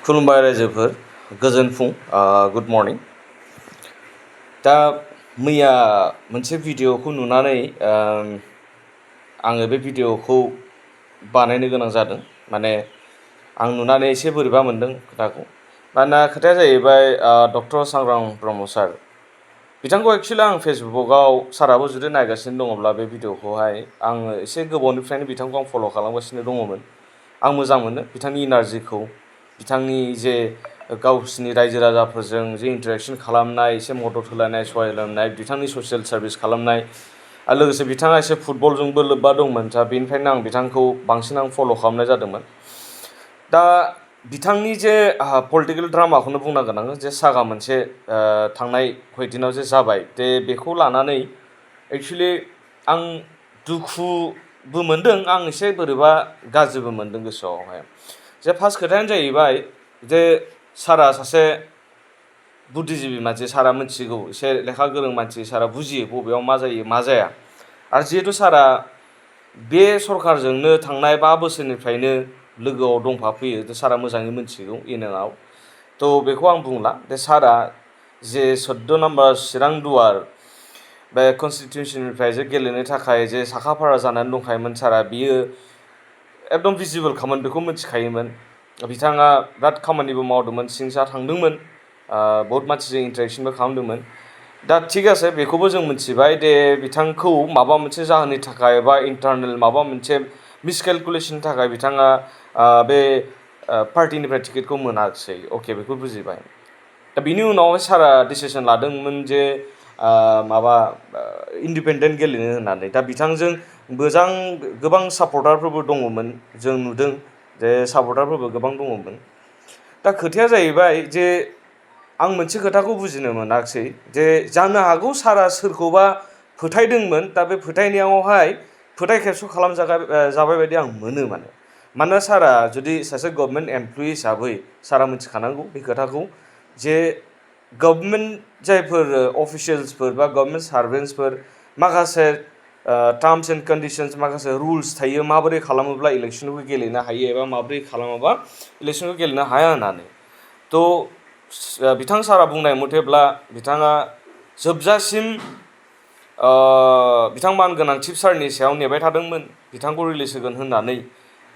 खुलुमबाय रायजोफोर गोजोन फुं गुड मर्निं दा मैया मोनसे भिडिअखौ नुनानै आङो बे भिडिअखौ बानायनो गोनां जादों माने आं नुनानै एसे बोरैबा मोनदों खोथाखौ मानोना खोथाया जाहैबाय डक्टर सांग्रां ब्रह्म सार बिथांखौ एक्चुअलि आं फेसबुकआव साराबो जुदि नायगासिनो दङब्ला बे भिडिअखौहाय आङो एसे गोबावनिफ्रायनो बिथांखौ आं फल' खालामगासिनो दङमोन आं मोजां मोनो बिथांनि इनार्जिखौ बिथांनि जे गावसिनि रायजो राजाफोरजों जे इन्टारेक्सन खालामनाय एसे मदद होलायनाय सहाय होलायनाय बिथांनि ससियेल सार्भिस खालामनाय आरो लोगोसे बिथाङा एसे फुटबलजोंबो लोब्बा दंमोन दा बेनिखायनो आं बिथांखौ बांसिन आं फल' खालामनाय जादोंमोन दा बिथांनि जे पलिटिकेल ड्रामाखौनो बुंनांगोन आङो जे सागा मोनसे थांनाय खयदिनाव जे जाबाय दे बेखौ लानानै एक्चुअलि आं दुखुबो मोनदों आं एसे बोरैबा गाज्रिबो मोनदों गोसोआवहाय जे फार्स्ट खोथायानो जाहैबाय जे सारा सासे बुद्धिजिबि मानसि सारा मिथिगौ एसे लेखा गोरों मानसि सारा बुजियो बबेयाव मा जायो मा जाया आरो जिहेतु सारा बे सरकारजोंनो थांनाय 5 बोसोरनिफ्रायनो लोगोआव दंफाफैयो सारा मोजाङै मिथिगौ इन एन्ड आउट थ' बेखौ आं बुंला बे सारा जे 14 नम्बर चिरां दुवार बे कनस्टिटिउसननिफ्राय जे गेलेनो थाखाय जे साखाफारा जानानै दंखायोमोन सारा बियो एकदम भिजिबोल खामोन बेखौ मिथिखायोमोन बिथाङा बिराद खामानिबो मावदोंमोन सिंसा थांदोंमोन बहुत मानसिजों इन्टारेक्सनबो खालामदोंमोन दा थिग আছে बेखौबो जों मिथिबाय दे बिथांखौ माबा मोनसे जाहोननि थाखाय बा इन्टारनेल माबा मोनसे मिसकेलकुलेसननि थाखाय बिथाङा बे पार्टिनिफ्राय टिकेटखौ मोनाखिसै अके बेखौ बुजिबाय दा बिनि उनावहाय सारा डिसिसन लादोंमोन जे माबा इन्डिपेन्डेन्ट गेलेनो होननानै दा बिथांजों गोबां सापर्टारफोरबो दङमोन जों नुदों जे सापर्टारफोरबो गोबां दङमोन दा खोथाया जाहैबाय जे आं मोनसे खोथाखौ बुजिनो मोनाखिसै जे जानो हागौ सारा सोरखौबा फोथायदोंमोन दा बे फोथायनायावहाय फोथाय खेबस' जाबाय बायदि आं मोनो मानोना सारा जुदि सासे गभर्नमेन्ट एमप्लयि हिसाबै सारा मिथिखानांगौ बे खोथाखौ जे गभर्नमेन्ट जायफोर अफिसियेल्सफोर बा गभर्नमेन्ट सार्भेन्ट्सफोर माखासे टार्म्स एन्ड कन्डिशन्स माखासे रुल्स थायो माबोरै खालामोब्ला इलेक्सनखौ गेलेनो हायो एबा माबोरै खालामोबा इलेक्सनखौ गेलेनो हाया होननानै थ' बिथां सारा बुंनाय मथेब्ला बिथाङा जोबजासिम बिथां मानगोनां चिफ सारनि सायाव नेबाय थादोंमोन बिथांखौ रिलिज होगोन होननानै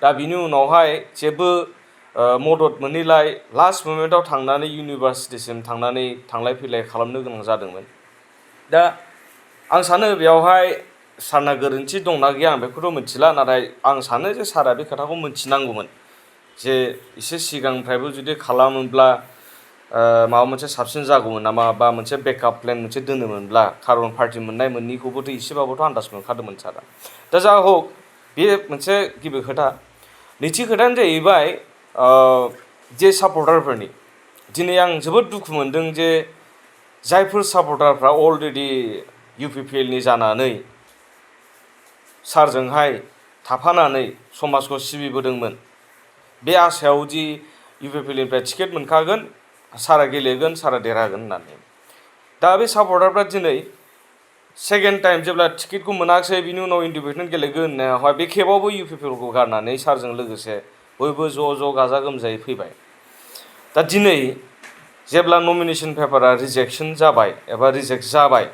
दा बिनि उनावहाय जेबो मदद मोनैलाय लास्ट मोमेन्टाव थांनानै इउनिभार्सिटिसिम थांनानै थांलाय फैलाय खालामनो गोनां जादोंमोन दा आं सानो बेयावहाय सारना गोरोन्थि दंना गैया आं बेखौथ' मिथिला नाथाय आं सानो जे सारा बे खोथाखौ मिथिनांगौमोन जे एसे सिगांनिफ्रायबो जुदि खालामोब्ला माबा मोनसे साबसिन जागौमोन नामा बा मोनसे बेकआप प्लेन मोनसे दोनोमोनब्ला खारन पार्टि मोननाय मोननैखौबोथ' एसेबाबोथ' आन्दाज मोनखादोंमोन सारा दा जा हक बे मोनसे गिबि खोथा नैथि खोथायानो जाहैबाय जे सापर्टारफोरनि दिनै आं जोबोद दुखु मोनदों जे जायफोर सापर्टारफ्रा अलरेडि इउपिपिएलनि जानानै सारजोंहाय थाफानानै समाजखौ सिबिबोदोंमोन बे आसायाव दि इउपिपिएलनिफ्राय टिकेट मोनखागोन सारा गेलेगोन सारा देरहागोन होननानै दा बे सापर्टारफ्रा दिनै सेकेन्ड टाइम जेब्ला टिकेटखौ मोनाखिसै बिनि उनाव इन्डिपेन्डेन्ट गेलेगोन होननायावहाय बे खेबावबो इउपिपिएलखौ गारनानै सारजों लोगोसे बयबो ज' गाजा गोमजायै फैबाय दा दिनै जेब्ला नमिनेसन पेपारा रिजेक्सन जाबाय एबा रिजेक्ट जाबाय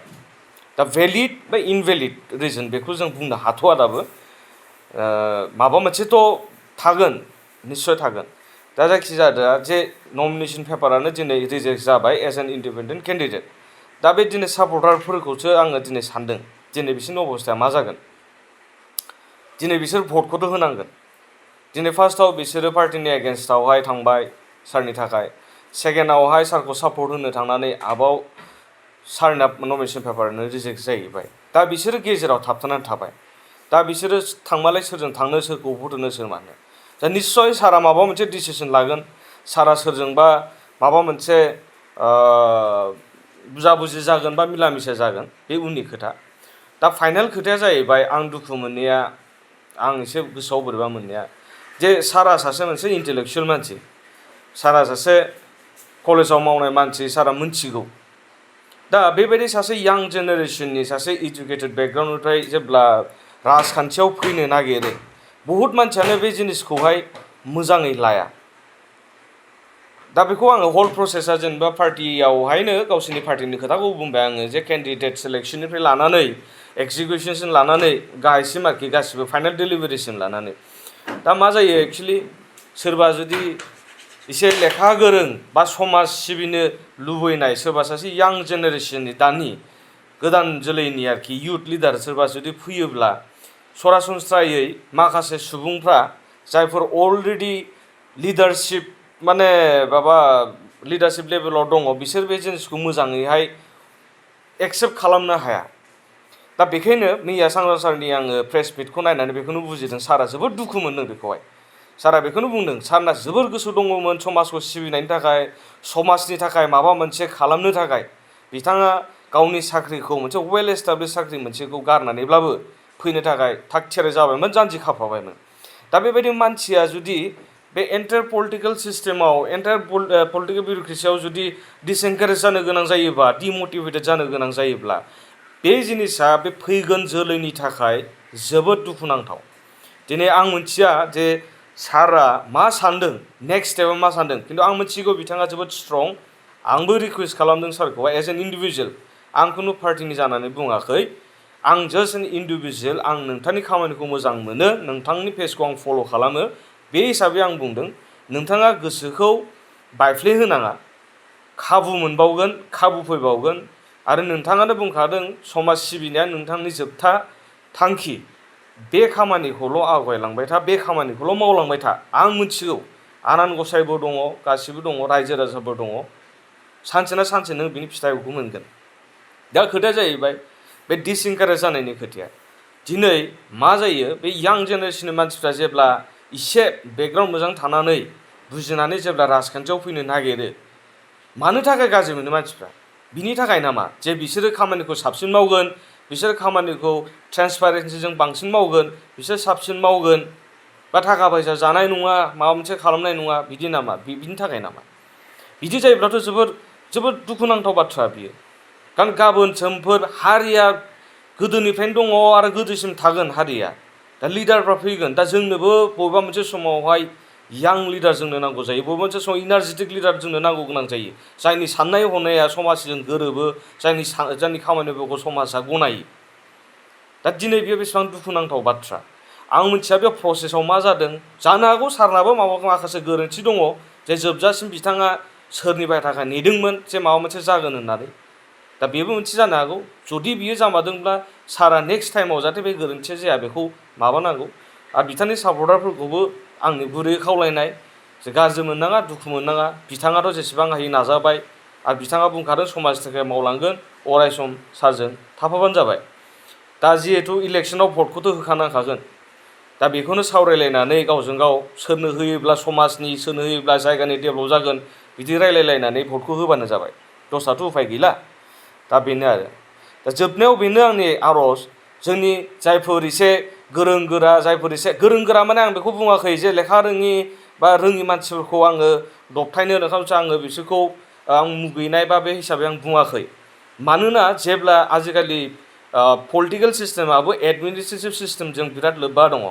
दा भेलिड बा इनभेलिड रिजन बेखौ जों बुंनो हाथ'वा दाबो माबा मोनसेथ' थागोन निस्सय थागोन दा जायखिजाया जे नमिनेसन पेपारानो दिनै रिजेक्ट जाबाय एज एन इन्डिपेन्डेन्ट केन्डिडेट दा बे दिनै सापर्टारफोरखौसो आङो दिनै सानदों दिनै बिसोरनि अबस्थाया मा जागोन दिनै बिसोर भटखौथ' होनांगोन दिनै फार्स्टआव बिसोरो पार्टिनि एगेन्स्टआवहाय थांबाय सारनि थाखाय सेकेन्डआवहाय सारखौ सापर्ट होनो थांनानै आबाव सारना नमिनेसन पेपारानो रिजेक्ट जाहैबाय दा बिसोरो गेजेराव थाबथानानै थाबाय दा बिसोरो थांबालाय सोरजों थांनो सोरखौ भट होनो सोर मानो दा निस्सय सारा माबा मोनसे डिसिसन लागोन सारा सोरजोंबा माबा मोनसे बुजाबुजि जागोन बा मिला मिसा जागोन बे उननि खोथा दा फाइनाल खोथाया जाहैबाय आं दुखु मोननाया आं एसे गोसोआव बोरैबा मोननाया जे सारा सासे मोनसे इन्टेलेक्सुयेल मानसि सारा सासे कलेजाव मावनाय मानसि सारा मोनथिगौ दा बेबायदि सासे यां जेनेरेसननि सासे इडुकेटेड बेकग्राउन्डनिफ्राय जेब्ला राजखान्थियाव फैनो नागिरो बहुद मानसियानो बे जिनिसखौहाय मोजाङै लाया दा बेखौ आङो हल प्रसेसा जेनेबा पार्टियावहायनो गावसोरनि पार्टिनि खोथाखौ बुंबाय आङो जे केन्डिडेट सिलेक्सननिफ्राय लानानै एक्जिकिउशनसिम लानानै गाहायसिम आरोखि गासिबो फाइनाल डिलिभारिसिम लानानै दा मा जायो एक्सुवेलि सोरबा जुदि एसे लेखा गोरों बा समाज सिबिनो लुबैनाय सोरबा सासे यां जेनेरेसननि दानि गोदान जोलैनि आरोखि इयुथ लिडार सोरबा जुदि फैयोब्ला सरासनस्रायै माखासे सुबुंफ्रा जायफोर अलरेडि लिडारशिप माने माबा लिडारशिप लेभेलाव दङ बिसोर बे जिनिसखौ मोजाङैहाय एक्सेप्ट खालामनो हाया दा बेखायनो मैया सांग्रां सारनि आङो प्रेस मिटखौ नायनानै बेखौनो बुजिदों सारा जोबोद दुखु मोनदों बेखौहाय सारा बेखौनो बुंदों सारना जोबोर गोसो दङमोन समाजखौ सिबिनायनि थाखाय समाजनि थाखाय माबा मोनसे खालामनो थाखाय बिथाङा गावनि साख्रिखौ मोनसे वेल एस्टाब्लिश साख्रि मोनसेखौ गारनानैब्लाबो फैनो थाखाय थाग थियारि जाबायमोन जानजि खाफ्राबायमोन दा बेबायदि मानसिया जुदि बे एन्टायर पलिटिकेल सिस्टेमाव एन्टायर पलिटिकेल बिउरोक्रेसियाव जुदि डिसएनकारेज जानो गोनां जायोबा डिमटिभेटेड जानो गोनां जायोब्ला बे जिनिसा बे फैगोन जोलैनि थाखाय जोबोद दुखुनांथाव दिनै आं मिथिया जे सारा मा सान्दों नेक्स्ट स्टेपआव मा सान्दों खिन्थु आं मिथिगौ बिथाङा जोबोद स्ट्रं आंबो रिकुवेस्ट खालामदों सारखौहाय एज एन इन्डिभिजुवेल आं खुनु पार्टिनि जानानै बुङाखै आं जास्ट एन इन्डिभिजुवेल आं नोंथांनि खामानिखौ मोजां मोनो नोंथांनि पेजखौ आं फल' खालामो बे हिसाबै आं बुंदों नोंथाङा गोसोखौ बायफ्लेहोनाङा खाबु मोनबावगोन खाबु फैबावगोन आरो नोंथाङानो बुंखादों समाज सिबिनाया नोंथांनि जोबथा थांखि बे खामानिखौल' आवगायलांबाय था बे खामानिखौल' मावलांबाय था आं मिथिगौ आनान गसाइबो दङ गासिबो दङ रायजो राजाबो दङ सानसे ना सानसे नों बिनि फिथाइखौ मोनगोन दा खोथाया जाहैबाय बे डिसएनकारेज जानायनि खोथाया दिनै मा जायो बे यां जेनेरेसननि मानसिफ्रा जेब्ला इसे बेकग्राउन्ड मोजां थानानै बुजिनानै जेब्ला राजखान्थियाव फैनो नागिरो मानो थाखाय गाज्रि मोनो मानसिफ्रा बिनि थाखाय नामा जे बिसोरो खामानिखौ साबसिन मावगोन बिसोर खामानिखौ ट्रेन्सपारेन्सिजों बांसिन मावगोन बिसोर साबसिन मावगोन बा थाखा फैसा जानाय नङा माबा मोनसे खालामनाय नङा बिदि नामा बिनि थाखाय नामा बिदि जायोब्लाथ' जोबोद दुखुनांथाव बाथ्रा बियो कारण गाबोन समफोर हारिया गोदोनिफ्रायनो दङ आरो गोदोसिम थागोन हारिया दा लिडारफ्रा फैगोन दा जोंनोबो बबेबा मोनसे समावहाय यां लिडार जोंनो नांगौ जायो बबेबा मोनसे समाव इनार्जेटिक लिडार जोंनो नांगौ गोनां जायो जायनि साननाय हनाया समाजजों गोरोबो जायनि खामानिफोरखौ समाजा गनायो दा दिनै बेयो बेसेबां दुखुनांथाव बाथ्रा आं मिथिया बे प्रसेसआव मा जादों जानो हागौ सारनाबो माखासे गोरोन्थि दङ जे जोबजासिम बिथाङा सोरनिबा थाखाय नेदोंमोन जे माबा मोनसे जागोन होननानै दा बेबो मोनसे जानो हागौ जुदि बियो जामारदोंब्ला सारा नेक्स्ट टाइमाव जाहाथे बे गोरोन्थिया जाया बेखौ माबानांगौ आरो बिथांनि सापर्टारफोरखौबो आंनि गुरै खावलायनाय जे गाज्रि मोननाङा दुखु मोननाङा बिथाङाथ' जेसेबां हायो नाजाबाय आरो बिथाङा बुंखादों समाजनि थाखाय मावलांगोन अरायसम सारजों थाफाबानो जाबाय दा जिहेथु इलेक्सनाव भटखौथ' होखानांखागोन दा बेखौनो सावरायलायनानै गावजों गाव सोरनो होयोब्ला समाजनि सोरनो होयोब्ला जायगानि डेभेलप जागोन बिदि रायलायलायनानै भटखौ होबानो जाबाय दस्राथ' उफाय गैला दा बेनो आरो दा जोबनायाव बेनो आंनि आर'ज जोंनि जायफोर एसे गोरों गोरा जायफोर एसे गोरों गोरा माने आं बेखौ बुङाखै जे लेखा रोङि बा रोङि मानसिफोरखौ आङो दबथायनो नोंखामसो आङो बिसोरखौ आं मुगैनाय बा बे हिसाबै आं बुङाखै मानोना जेब्ला आजिखालि पलिटिकेल सिस्टेमाबो एडमिनिस्ट्रेटिभ सिस्टेमजों बिराद लोब्बा दङ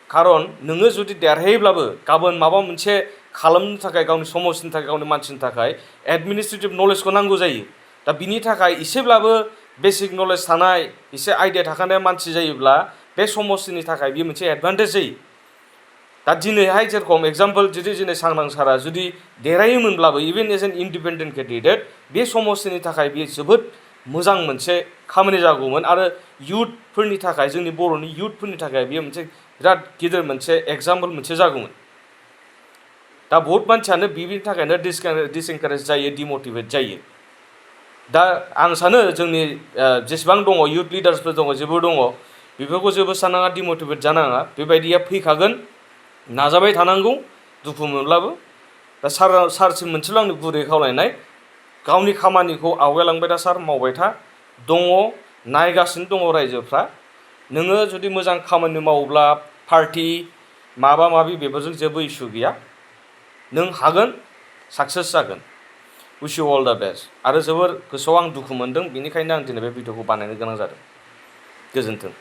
खारन नोङो जुदि देरहायोब्लाबो गाबोन माबा मोनसे खालामनो थाखाय गावनि समाजनि थाखाय गावनि मानसिनि थाखाय एडमिनिस्ट्रेटिभ नलेजखौ नांगौ जायो दा बिनि थाखाय एसेब्लाबो बेसिक नलेज थानाय एसे आइडिया थाखानाय मानसि जायोब्ला बे समस्तिनि थाखाय बेयो मोनसे एडभान्टेज जायो दा दिनैहाय जेरखम एग्जाम्पल जुदि दिनै सांग्रां सारा जुदि देरहायोमोनब्लाबो even as an independent candidate बे समस्तिनि थाखाय बेयो जोबोद मोजां मोनसे खामानि जागौमोन आरो इयुथफोरनि थाखाय जोंनि बर'नि इयुथफोरनि थाखाय बेयो मोनसे बिराद गिदिर मोनसे एग्जाम्पल मोनसे जागौमोन दा बहुत मानसियानो बिनि थाखायनो डिसएनकारेज जायो डिमटिभेट जायो दा आं सानो जोंनि जेसेबां दङ इयुथ लिडार्सफोर दङ जेबो दङ बेफोरखौ जेबो साननाङा डिमटिभेट जानाङा बेबायदिया फैखागोन नाजाबाय थानांगौ दुखु मोनब्लाबो दा सारसिम मोनसेल' आंनि गुरै खावलायनाय गावनि खामानिखौ आवगायलांबाय था सार मावबाय था दङ नायगासिनो दङ रायजोफ्रा नोङो जुदि मोजां खामानि मावोब्ला पार्टि माबा माबि बेफोरजों जेबो इसु गैया नों हागोन साक्सेस जागोन उइस इउ अल दा बेस्ट आरो जोबोर गोसोआव आं दुखु मोनदों बेनिखायनो आं दिनै बे भिडिअखौ बानायनो गोनां जादों गोजोन्थों